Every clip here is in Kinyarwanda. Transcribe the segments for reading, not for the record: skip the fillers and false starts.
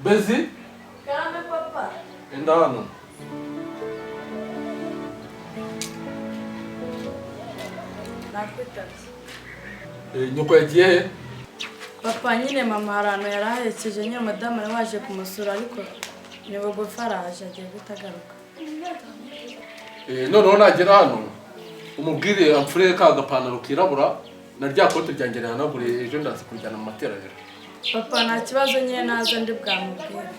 Bezi. Karame, papa. Enda hano. Nakwitabye. Nyoko yagiye he? Papa, nyine mama hari ahantu yari aherekeje nyine madamu yari waje kumusura, ariko ni bugufi, araje, agiye guhita agaruka. Noneho nagera hano umubwire amfurire ka gapantaro kirabura na rya kote ryanjye rihanaguriye, ejo ndaza kurijyana mu materaniro. Papa, nta kibazo, nyine naza ndi bwamubwire.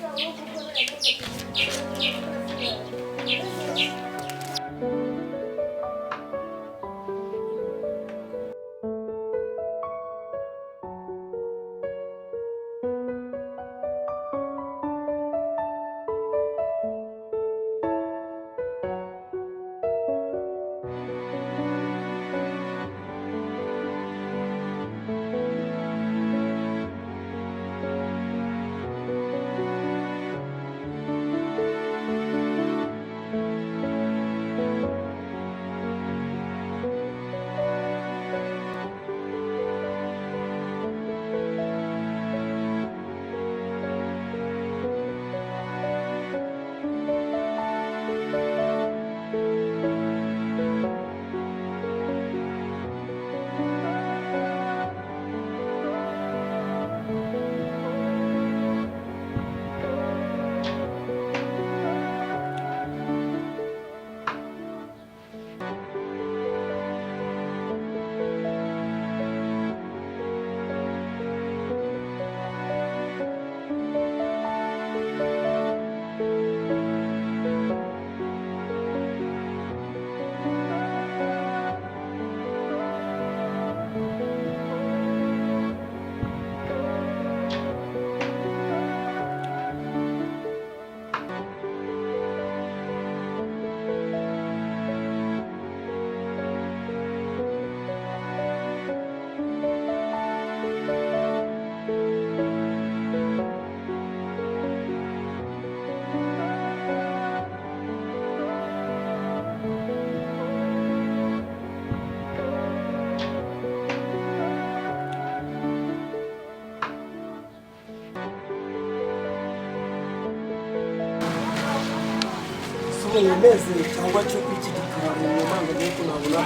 Mwemeze cyangwa cyo iki gikari mu mpanga nuko nabona.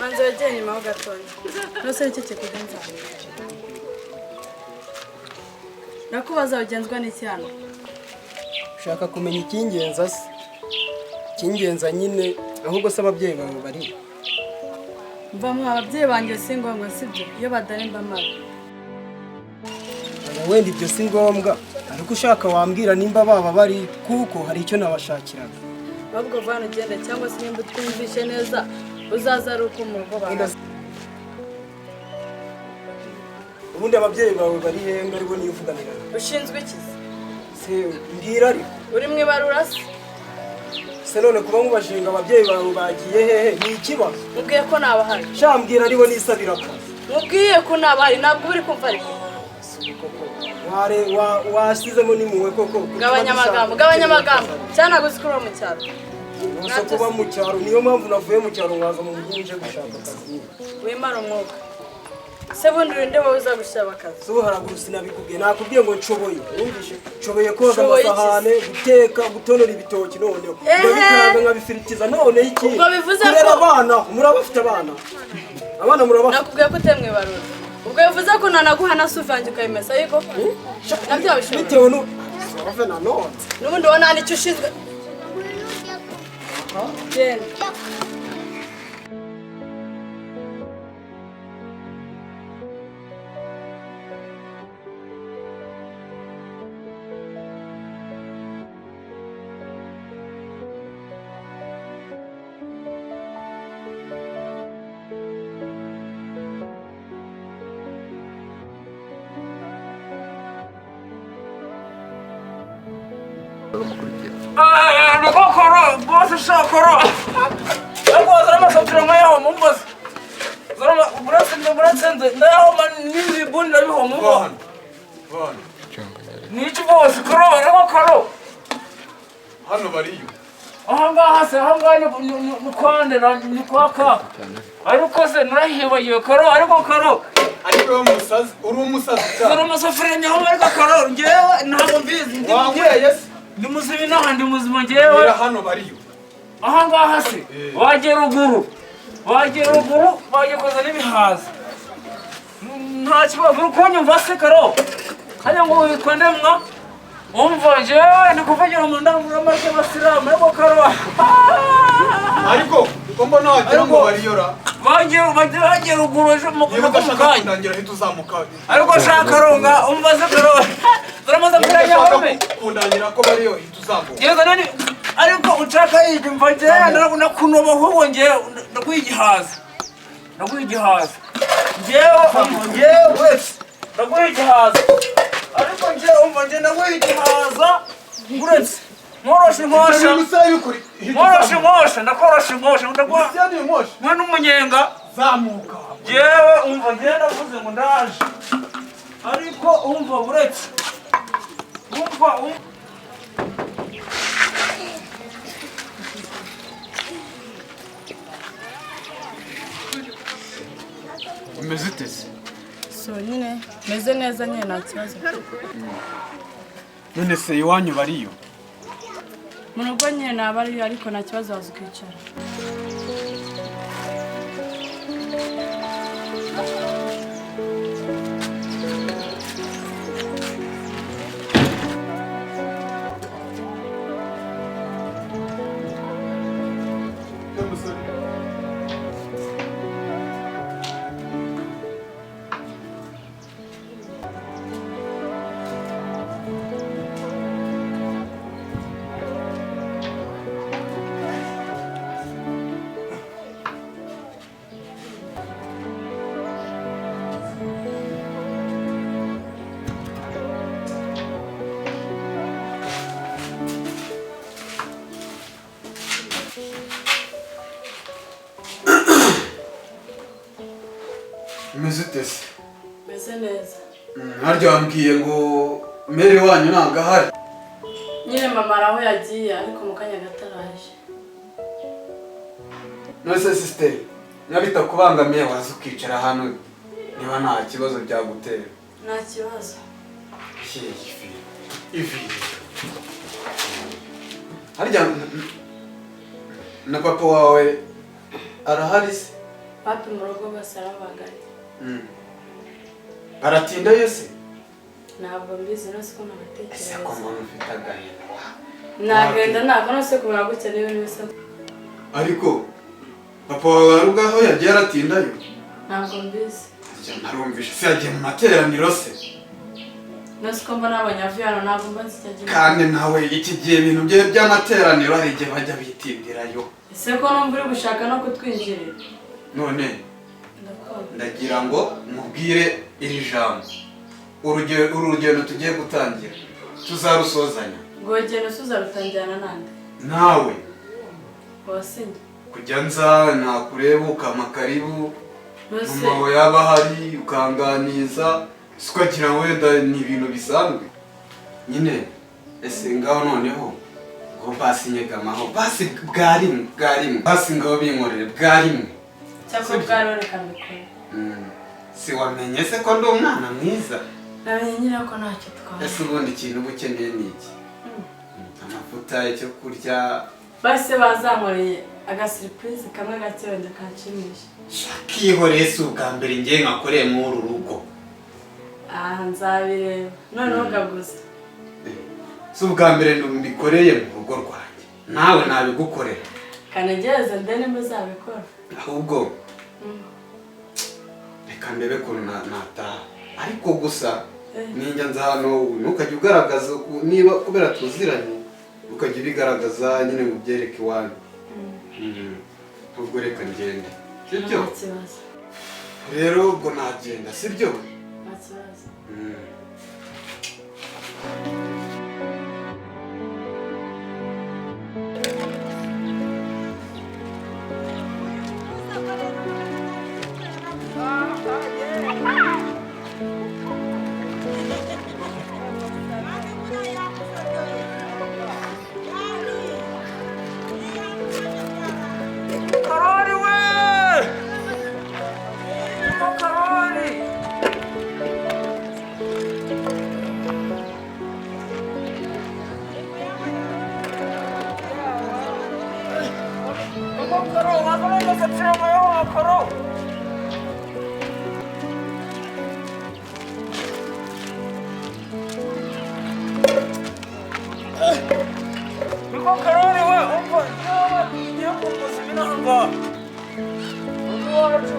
Manza wegeye inyuma ho gatoya. Nose nicyo kikugenza? Nakubaza, ugenzwa n'iki hano? Ushaka kumenya icyingenza se? Icyingenza nyine, ahubwo se ababyeyi bawe bari? Mva mu ababyeyi banjye si ngombwa, sibyo? Iyo badari mba mabi. Oya, wenda ibyo si ngombwa, ariko ushaka wambwira nimba baba bari, kuko hari icyo nabashakiraga. Ahubwo va hano ugende, cyangwa se nimba utwumvishe neza uzaza ari uko mu rugo Wenda bahari. Ubundi ababyeyi bawe bari hehe ngo aribo nivuganira? Ushinzwe iki se? Se mbwira ariko. Uri mu ibarura se? Se none kuba mubashinga ababyeyi bawe bagiye hehe ni ikibazo? Mubwiye ko nabahari. Sha, mbwira aribo nisabira akazi. Mubwiye ko nabahari, ntabwo uri kumva ariko. Koko ware wasizemo n'impuhwe koko? Gabanya amagambo, gabanya amagambo cyane, ntabwo uzi ko uri mu cyaro. Gusa kuba mu cyaro, niyo mpamvu navuye mu cyaro nkaza mu mujyi nje gushaka akazi nyine. Wimara umwuka se, bundi urinde wowe uza gushaka akazi. So haraguru sinabikubwiye, nakubwiye ngo nshoboye, wumvishe? Nshoboye koza Ushoboye iki se? amasahane, guteka, gutonora ibitoki, noneho Ehe. ndabikaranga nkabifiritiza, none iki? Ubwo bivuze Kurera abana, murabafite abana, abana murabafite. Nakubwiye ko utemwe ibarura, ubwo bivuze ko nanaguha na sufu yanjye ukayimesa, ariko nabyo wabishobora. Bitewe nu sove nanone. N'ubundi wowe nta n'icyo ushinzwe, genda. Nikokoro bose shokoro ariko zaramasatira nkayaho mumbaza buretse buretse ndayahoma n'ibibuni ndabihoma. Vana. Vana. Ni iki bose karo ariko karo Hano bariyo. Aha ngaha se, aha ngaha ni kwa nde, ni kwa kaka, ariko se narahibagiwe karo, ariko karo. Ariko wowe umusazi, uri umusazi Dore cyane. Amasafuriya nyaho, ariko karo njyewe ntabwo mbizi, ndi Wanyweye se? Ndi muzima inaha, ndi muzima njyewe. Mbwira, hano bariyo? Aha ngaha se? Eh. Wagiye ruguru, wagiye ruguru, bagiye kuzana ibihaza, nta kibazo. Uri kunyumva se karo? Hajya ngo witwa ndemwa? Umva, njyewe ndi kuvugira mu ndangururamajwi y'abasilamu, ariko karo. Ariko uko mbona wagira ngo Ariko- bariyo ra. Bagiye ruguru ejo mu Niba udashaka kanya. kundangira, hita uzamuka. Ariko shaka karonga, umva se karo, dore amasafuriya Niba udashaka nyahome. kundangira ko bariyo, hita uzamuka. Yego nani, ariko ushaka iyi mva njyewe ndakunoba, ahubwo njyewe ndaguha igihaza, ndaguha igihaza njyewe, umva njyewe wese ndaguha igihaza, ariko njyewe umva njyewe ndaguha igihaza, uretse nkoroshe inkosha. Ibyo bintu bikuri, hita Nkoroshe uzamuka. inkosha, ndakorosha inkosha, ndaguha Isi ni inkosha. mwe n'umunyenga. Zamuka. Njyewe umva njyewe ndavuze ngo ndaje, ariko umva, uretse umva umva. Umeze ute se? So nyine meze neza nyine, nta kibazo. None se iwanyu bariyo? Mu rugo nyine naba ariyo, ariko nta kibazo, waza ukicara. Umeze ute se? Meze neza. Harya wambwiye ngo mere wanyu ntabwo ahari? Nyine mama hari aho yagiye, ariko mu kanya gato araje. None se sister, niba bitakubangamiye waza ukicara hano, niba nta kibazo byagutera. Nta kibazo. Ivi ivi, harya na papa wawe arahari se? Papi mu rugo bose arabaganye. Baratindayo se? Ntabwo mbizi, nose ko Ese ko nabatekereza. mbona ufite agahinda wa? Nagenda ntabwo, nose kubona gutya n'ibintu bisa. Ariko papa wawe hari ubwaho yagiye aratindayo? Ntabwo mbizi. Harya narumvishe se yagiye mu materaniro se? Nose ko mbona abonye avuye hano, ntabwo mba nzi icyo agiye. Kandi nawe iki gihe ibintu bye by'amateraniro hari igihe bajya bitindirayo. Ese ko numva uri gushaka no kutwinjirira? None Ndakunda. ndagira ngo mubwire iri jambo: urugero, uru rugendo tugiye gutangira tuzarusozanya. Ngo ugenda usuza rutangirana nande? Nawe. Wasinye? Kujya nza nakureba ukampa karibu. Nose Mama wawe yaba ahari ukanganiza, si ukagira ngo wenda ni ibintu bisanzwe nyine. Ese ngaho noneho ngo basi nyegamaho, basi bwa rimwe, bwa rimwe, basi ngaho binkorere bwa rimwe. Cyakora bwari, reka mbikore. Si wamenye se ko ndi umwana mwiza? Namenye nyine ko ntacyo twaba. Ese ubundi ikintu uba ukeneye ni iki? Amavuta, icyo kurya? Basi bazankoreye agasurprise kamwe gake wenda kanshimisha. Kihoreye, si ubwa mbere ngiye nkakoreye muri uru rugo. Aha nzabireba noneho gaguza. Si ubwa mbere mbikoreye mu rugo rwanjye, nawe nabigukorera. Kanegereze nde nimba uzabikora. Ahubwo reka ndebe ukuntu nataha, ariko gusa ninjya nza hano ntukajya ugaragaza niba kubera tuziranye ukajya ubigaragaza nyine ngo ubyereke iwanyu. Ubwo reka ngende, sibyo? Nta kibazo. Rero ubwo nagenda, sibyo? Nta kibazo.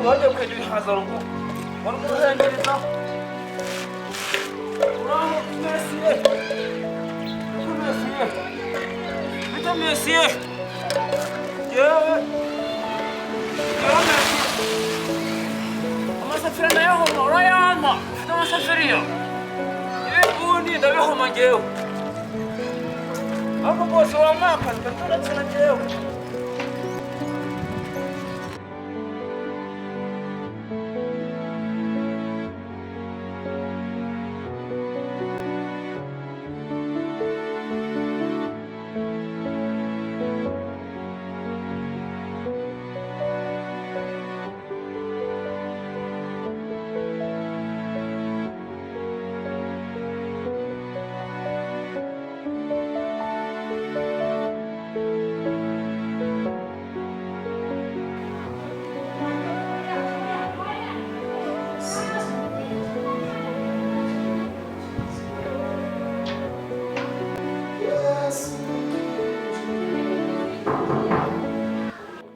Wajya kwenda ibihaza ruguru wari umuhengereza. Uraho mesiye, mesiye, bita mesiye. Yewe yewe mesiye, amasafuriya ndayahoma, urayampa? Ufite amasafuriya, ibibuni ndabihoma ngewe. Ariko bose wampaka ndaturakina ngewe.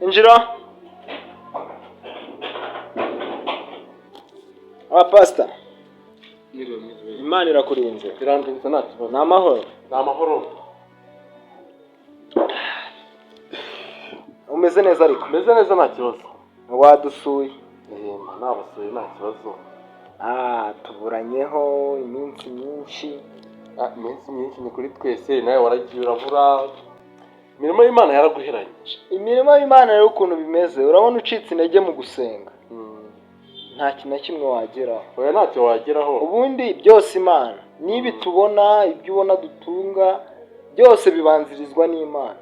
Injira. Aba pastor, Imana irakurinze. Irandinze, nta kibazo. Ni amahoro? Ni amahoro. Umeze neza ariko? Meze neza, nta kibazo. Wadusuye. Ehema, nabasuye, nta kibazo. Ah, tuburanyeho iminsi myinshi. Ah, iminsi myinshi ni kuri twese. Nawe waragiye urabura, imirimo y'Imana yaraguheranye. Imirimo y'Imana rero ukuntu bimeze, urabona ucitse intege mu gusenga, nta kintu na kimwe wageraho. Oya, ntacyo wageraho. Ubundi byose Imana niba tubona ibyo ubona dutunga byose bibanzirizwa n'Imana.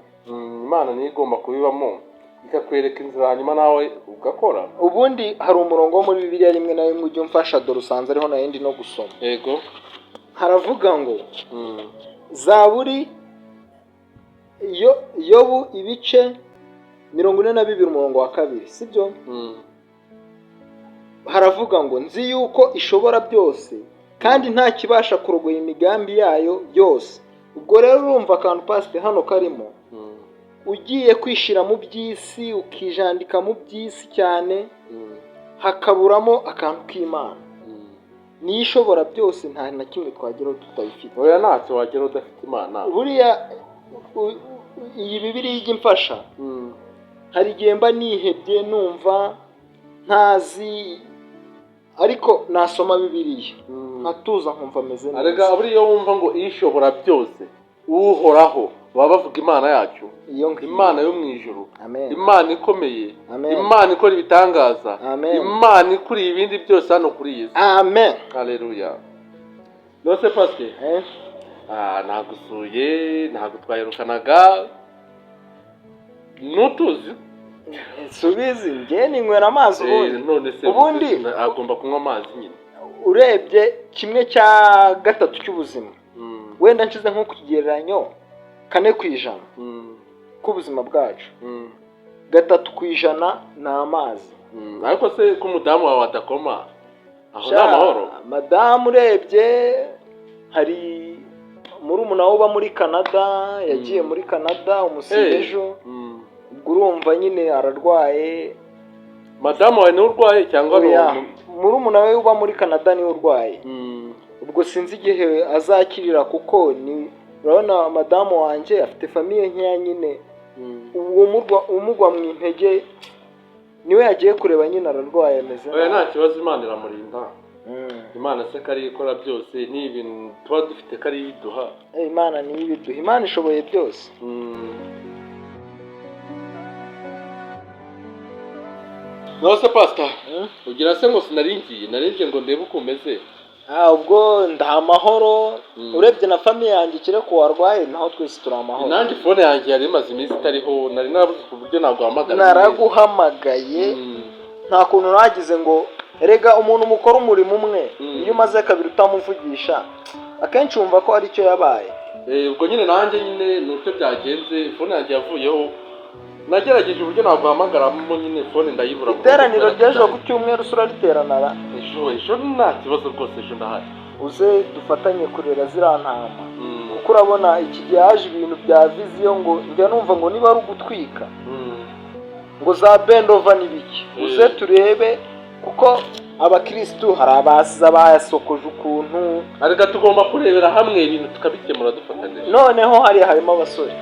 Imana niyo igomba kubibamo, ikakwereka inzira, hanyuma nawe ugakora. Ubundi hari umurongo wo muri Bibiliya rimwe na rimwe ujya umfasha, dore usanze ariho nayindi no gusoma. Haravuga ngo Zaburi Yobu ibice 42 umurongo wa 2, sibyo? Haravuga ngo: "Nzi yuko ishobora byose kandi nta kibasha kurogoya imigambi yayo yose." Ubwo rero urumva akantu pasite hano karimo, ugiye kwishira mu by'isi, ukijandika mu by'isi cyane, hakaburamo akantu k'Imana. Niyo ishobora byose, nta na kimwe twageraho tutayifite. Oya, ntacyo wageraho udafite Imana. Buriya iyi Bibiliya ijya imfasha. Hari igihe mba nihebye, numva ntazi, ariko nasoma Bibiliya nkatuza, nkumva ameze Arega neza. buriya iyo wumva ngo ishobora byose, Uhoraho, baba bavuga Imana yacu. Iyo ngiyo. Imana yo mu ijuru. Amen. Imana ikomeye. Amen. Imana ikora ibitangaza. Amen. Imana ikuriye ibindi byose hano kuri iyi si. Amen. Haleluya. Nose pasite? Eh? Ah, nagusuye, ntabwo twahirukanaga, ntutuzi. Subizi, njye ninywera amazi ubundi. None se Ubundi agomba kunywa amazi nyine. Urebye 1/3 cy'ubuzima, wenda nshize nko ku kigereranyo 4% k'ubuzima bwacu, 3% ni amazi. Ariko se ko umudamu wawe adakoma aho, ni Sha, amahoro? Madamu urebye hari murumuna we uba muri Canada, yagiye muri Canada umusiga ejo. Ubwo urumva nyine ararwaye. Madamu wawe niwe urwaye cyangwa ni Oya, murumuna we uba muri Canada niwe urwaye. Ubwo sinzi igihe azakirira, kuko ni urabona madamu wanjye afite famille nkeya nyine. Uwo umugwa mu intege niwe yagiye kureba nyine, ararwaye, ameze Oya, nta nabi. kibazo, Imana iramurinda. Imana se ko ariyo ikora byose, ni ibintu tuba dufite ko ariyo iduha. Imana niyo ibiduha, Imana ishoboye byose. Nose pasita, ugira se ngo sinari ngiye, naringiye ngo ndebe uko umeze. Ah, ubwo ndaha amahoro. Urebye na famille yanjye, ikireko warwaye, naho twese turi amahoro. Nanjye phone yanjye yari imaze iminsi itariho, nari narabuze ku buryo naguhamagara. Naraguhamagaye, nta kuntu nagize ngo erega umuntu mukora umurimo umwe, iyo umaze kabiri utamuvugisha, akenshi wumva ko ari cyo yabaye. Ubwo nyine nanjye nyine ni uko byagenze, phone yanjye yavuyeho, nagerageje uburyo naguhamagaramo nyine phone ndayibura. Iteraniro ry'ejo ku cyumweru se urariteranara? Ejo nta kibazo rwose, ejo ndahari. Uze dufatanye kurera ziriya ntama, kuko urabona iki gihe haje ibintu bya vision, ngo njya numva ngo niba ari ugutwika. Ngo za bendova n'ibiki, uze turebe, kuko abakirisitu hari abaza bayasokoje ukuntu. Ariko tugomba kurebera hamwe ibintu tukabikemura dufatanyije. Noneho hariya harimo abasore,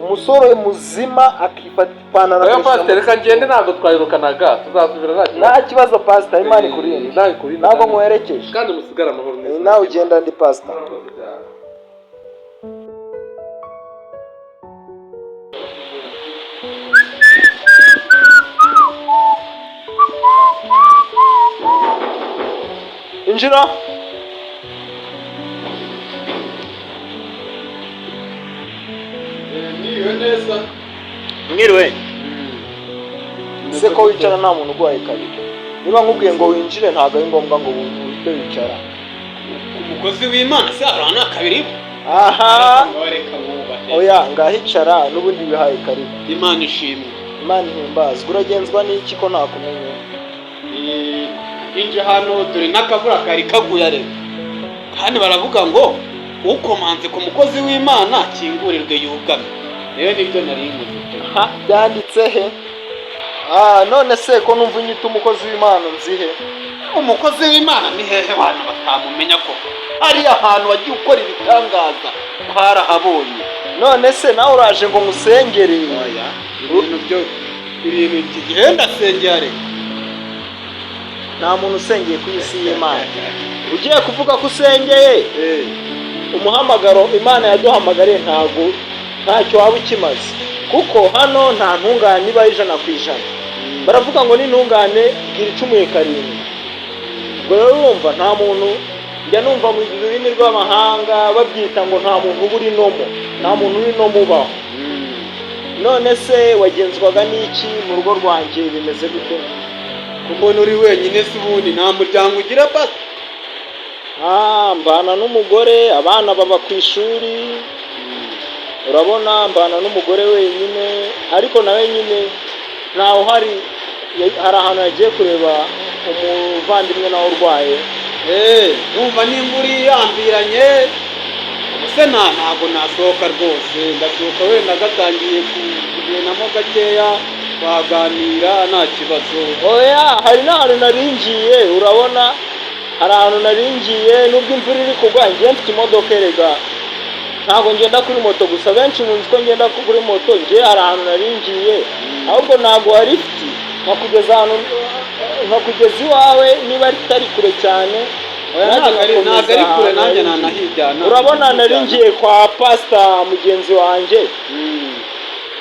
umusore muzima akifata ipantaro Oya akayishyira pasiteri, reka ngende, ntabwo twayirukanaga, tuzasubira, nta kibazo. Nta kibazo pasita, Imana ikurinde. Nawe ikurinde. Ntabwo nkwerekeje. Kandi musigare amahoro neza. Nawe ugenda ndi pasita. Murakoze cyane. Injira. Mwiriwe neza. Mwiriwe. Se ko wicara nta muntu uguhaye kabiri? Niba nkubwiye ngo winjire, ntabwo ari ngombwa ngo uhite wicara. Umukozi w'Imana se arana kabiri? Aha. Reka mwubahe. Oya, ngahicara n'ubundi wihaye karibu. Imana ishimwe. Imana ihimbazwe. Uragenzwa n'iki ko ntakumenye? Inje hano dore n'akavura kari kaguye, areka kandi baravuga ngo ukomanze ku mukozi w'Imana akingurirwe yugame. Rero nibyo nari nkoze pe. Ha, byanditse he? Ah, none se ko numva unyita umukozi w'Imana, nzihe? Umukozi w'Imana ni hehe abantu batamumenya ko hariya hantu wagiye ukora ibitangaza twarahabonye? None se nawe uraje ngo musengere? Oya, ibintu byo ibintu iki gihe ndasengera, reka. Nta muntu usengeye ku isi y'Imana. Ugiye kuvuga ko usengeye, umuhamagaro Imana yaduhamagariye ntabwo ntacyo waba ukimaze, kuko hano nta ntungane iba 100%. Baravuga ngo n'intungane bwira icumuye karindwi. Ubwo rero urumva nta muntu, njya numva mu rurimi rw'amahanga babyita ngo nta muntu uba uri normal, nta muntu uri normal ubaho. None se wagenzwaga n'iki? Mu rugo rwanjye bimeze gute? Mbona uri wenyine se, ubundi nta muryango ugira pasi? Ah, mbana n'umugore, abana baba ku ishuri. Urabona mbana n'umugore wenyine, ariko nawe nyine ntawe uhari, hari ahantu yagiye kureba umuvandimwe nawe urwaye. Numva nimba uri yambiranye ubuse ntabwo nasohoka rwose, ndasohoka wenda gatangiye kugendamo gakeya, twaganira nta kibazo. Oya, hari n'ahantu naringiye. Urabona hari ahantu naringiye nubwo imvura iri kugwa. Ngiye mfite imodoka erega, ntabwo ngenda kuri moto gusa. Benshi muzi ko ngenda kuri moto. Ngiye hari ahantu naringiye, ahubwo ntabwo wari lifuti nkakugeza ahantu, nkakugeza iwawe niba ritari kure cyane. Oya, Nanjye ntabwo ari nkakomeza kure, ahantu nanjye naringiye. nanahijyana. Urabona naringiye kwa pasita mugenzi wanjye,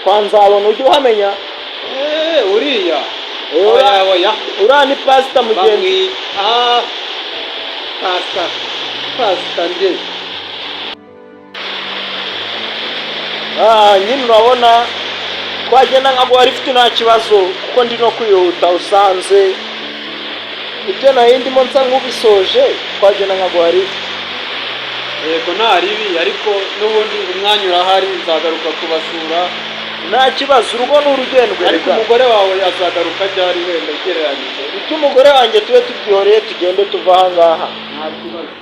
kwa Nzabona, ujye uhamenya. Uriya? Eh, Oya, oya. Uriya ni pasita mugenzi. Bamwita pasita nde? Ah, nyine urabona twagenda nkaguha lifuti nta kibazo, kuko ndi no kwihuta. Usanze ibyo nari ndimo nsa nk'ubisoje, twagenda nkaguha lifuti. Yego, nta ribi, ariko n'ubundi umwanya urahari, nzagaruka kubasura. Nta kibazo, urugo ni urugendwe. Ariko Rega. umugore wawe azagaruka ryari wenda ugereranyije? Iby'umugore wanjye tube tubyihoreye, tugende tuva aha ngaha. Nta kibazo.